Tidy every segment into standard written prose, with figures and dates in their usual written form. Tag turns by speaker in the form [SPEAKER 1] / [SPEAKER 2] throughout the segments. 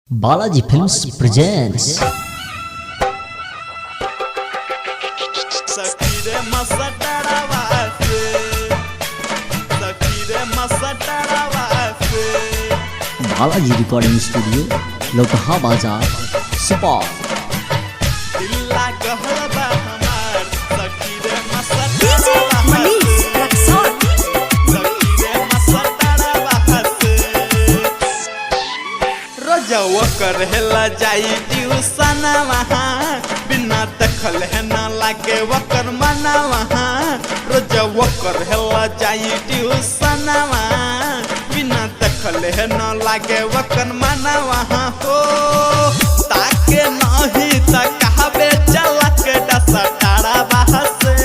[SPEAKER 1] Balaji films presents.
[SPEAKER 2] सखी रे मसटरवा से, सखी रे मसटरवा से।
[SPEAKER 1] बालाजी रिकॉर्डिंग स्टूडियो, लोकहा बाजार, सुपौल।
[SPEAKER 2] दिल्ला कहल बा हमार सखी रे
[SPEAKER 3] डीजे
[SPEAKER 2] मसटरवा
[SPEAKER 3] मनीष
[SPEAKER 2] से,
[SPEAKER 3] रक्सौल।
[SPEAKER 2] सखी रे मसटरवा से। रजवा करहेला जाई ट्यूशन वहाँ, बिना देखल है न लागे वकर मना वहाँ। रजवा करहेला जाई ट्यूशन वहाँ, बिना देखल है न लागे वकर मना वहाँ। हो ताके नहीं त कहबे चलक डसटारा बहसे,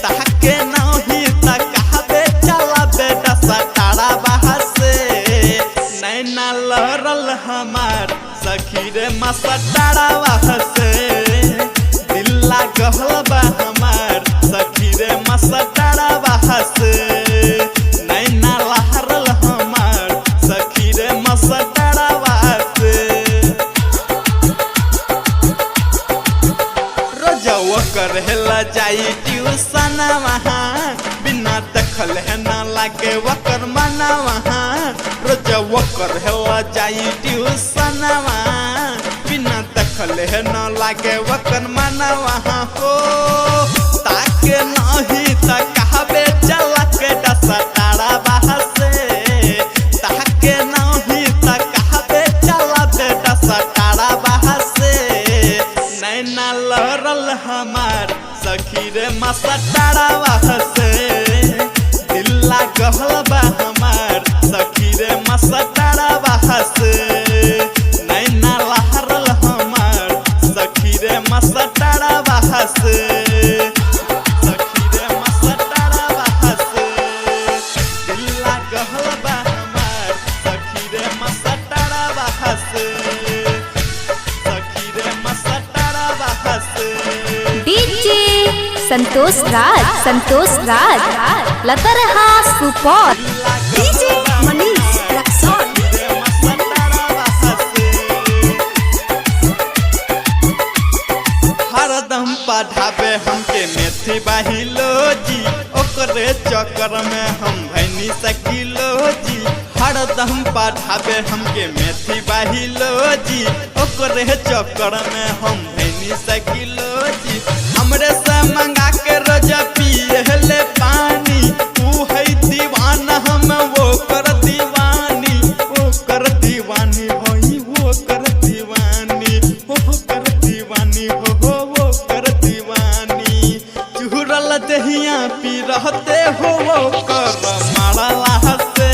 [SPEAKER 2] ताके नहीं त कहबे चलबे डसटारा बहसे। नैना लहरल हमार सखी रे मसटारा बहसे, दिल्ला गहल बा हमार सखी रे मसटारा बहसे। नैना लहरल हमार सखी रे मसटारा बहसे। रजवा करहेला जाई ट्यूशन वहाँ, बिना देखल है न लागे वकर मना वहाँ। रजवा करहेला जाई ट्यूशन वहाँ, बिना देखल है न लागे वकर मना वहाँ। हो ताके नहीं त कहबे चलक डसटारा बहसे, ताके नहीं त कहबे चलबे डसटारा बहसे। नैना लहरल हमार सखी रे मसटारा बहसे, दिल्ला गहल बा हमार सखी रे मसटारा बहसे। नैना लहरल हमार सखी रे मसटारा बहसे, सखी रे मसटारा बहसे। दिल्ला गहल बा हमार सखी रे मसटारा बहसे, सखी रे मसटारा बहसे।
[SPEAKER 3] डीजे संतोष राज, संतोष राज, लतरहा, सुपौल। डीजे मनीष रक्सौल।
[SPEAKER 2] हरदम पढ़ावे हमके मेथी बाहिलो जी, ओकरे चक्कर में हम भैनी सकिलो जी। हरदम पढ़ावे हमके मेथी बाहिलो जी, ओकरे चक्कर में हम भैनी सकिलो जी। हमरे से मंगा के रोज पिए ले पानी, तू है दीवाना हम वो कर दीवानी, वो कर दीवानी होई, वो कर दीवानी, हो कर दीवानी, हो वो कर दीवानी। चुहरल दहिया पी रहते हो वो कर मारला हसे,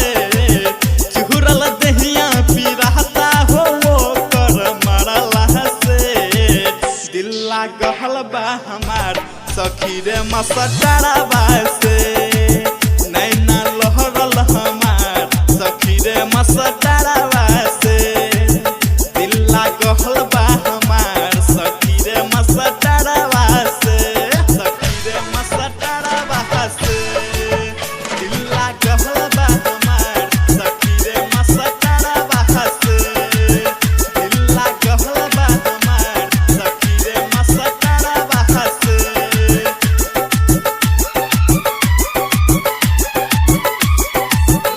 [SPEAKER 2] चुहरल दहिया पी रहता हो वो कर मारला हसे। दिल्ला गहल बा हमार सखी रे मसटारा बासे, नैना लहरल हमार सखी रे मसटारा बासे। दिल्ला गहल बा हमार सखी रे मसटारा बासे, सखी रे मसटारा बासे। दिल्ला गहल बा हमार सखी रे मसटारा बासे, दिल्ला गहल बा हमार सखी रे मसटारा बासे।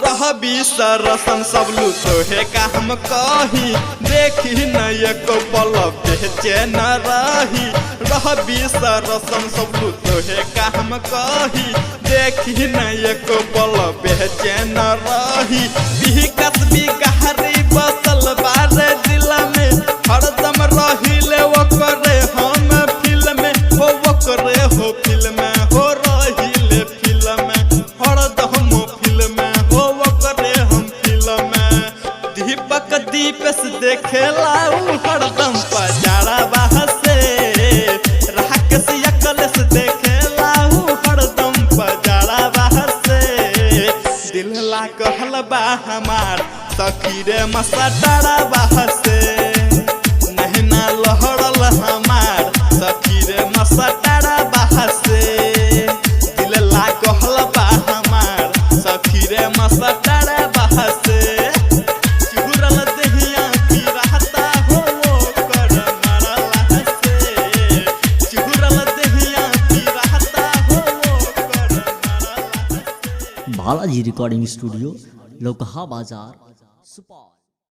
[SPEAKER 2] रहबी सरसन सब लुटोहे का हम कही, देखी न एको पल बेचैन रही। रहबी सरसन सब लुटोहे का हम कही, देखी न एको पल बेचैन रही। विकस बिगहरी बसल बारे दिल में, हरदम रहिले ओकरे हम फिल्म में, हो ओकरे हो फिल्म में, हो रहिले फिल्म में, हरदम फिल्म में, हो ओकरे हम फिल्म में। दीपक दीपेश देखेला उ हरदम पजारा बहसे, राकेश अकलेश देखेला उ हरदम पजारा बहसे। दिलला कहल बा हमार सखी रे मसटारा बहसे, नैना लहरल हमार सखी रे मसटारा बहसे। दिलला कहल बा हमार सखी रे मसटारा बहसे। चुहरल दहिया पी रहा
[SPEAKER 1] बालाजी रिकॉर्डिंग स्टूडियो, लौकहा बाजार, सुपौल।